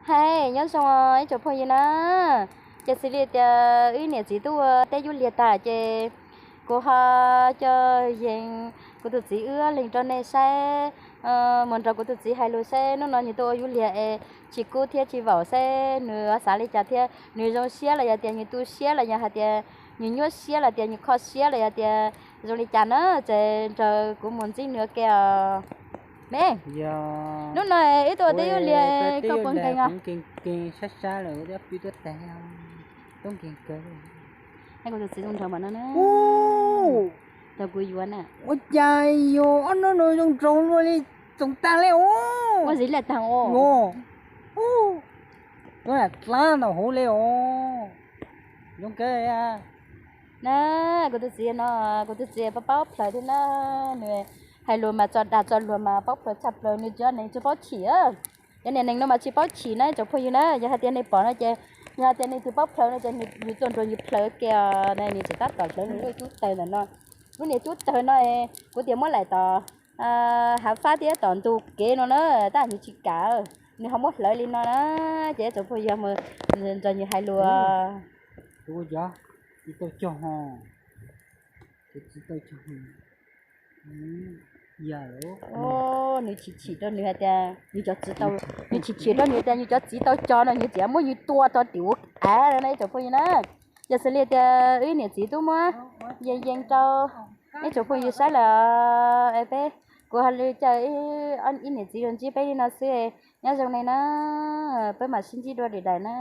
Hais nyob zoo ib tsoom phooj ywg na, ces xws li tias wb niam txiv twb ua teb yuav liag tag ces kuv ho coj yees kuv tus txiv wb leeg rau nej saib, mus nrog kuv tus txiv hais lus saib hnub no nws tuaj ua yuav liag es tsis kub thiab tsis vaum saib nws xav li cas thiab nws zoo siab los yog tias nws tu siab los yog hais tias nws nyuaj siab los tias nws kho siab los yog tias zoo li cas na, ces nrog kuv mus ntxiv nws ua ke os. Me, hnub no wb tuaj ua teb yuav liag koj puas nkees os? Nkees sab sab lawm, pib tuaj tag, tub nkees kawg. Kuv tus txiv zoo nraug mas no na, tau kuv yuav na. Ua cas yuav ob hnub no zoo nraug luaj li, txoos tag li os. Ua zis laj tag os. Tuab dlaab ntawm huv li os. Zoo kawg. Na, kuv tus txiv no, kuv tus txiv paub paub plaws thiab na, nws hais lus mas txo dag txo luag mas paub plaws tshaj plaws, nws cov neeg tsis paub chim. Cov niag neeg no mas tsis paub chim na tsoom phooj ywg na, yog hais tias nej pom no ces, yog hais tias nej tsis paub plaws no ces nws tuaj nrog nws plaws ke os, nws tseem tab tom hlawv nws lub tub tawg ntawm no. Lub niag tub tawg no kuv tias muab laim tom hav fab thiab tom ntug kev no na, tab nws tsis kam, nws ho muab hlawv li no na, ces tsoom phooj ywg mus nrog nws hais lus. Nws chim chim rau nws hais tias nws cov txiv tau, nws chim chim rau nws tias nws cov txiv tau cog no nws tseem muab nws tua rau tim ua av no na ib tsoom phooj ywg na. Yog xws li tias wb niam txiv twb muab yees yees rau ib tsoom phooj ywg saib lawm, peb, kuv hais li cas ib niam txiv los ntsib peb li no xwb, nyob zoo nej na, peb mam sib ntsib dua lwm daim na.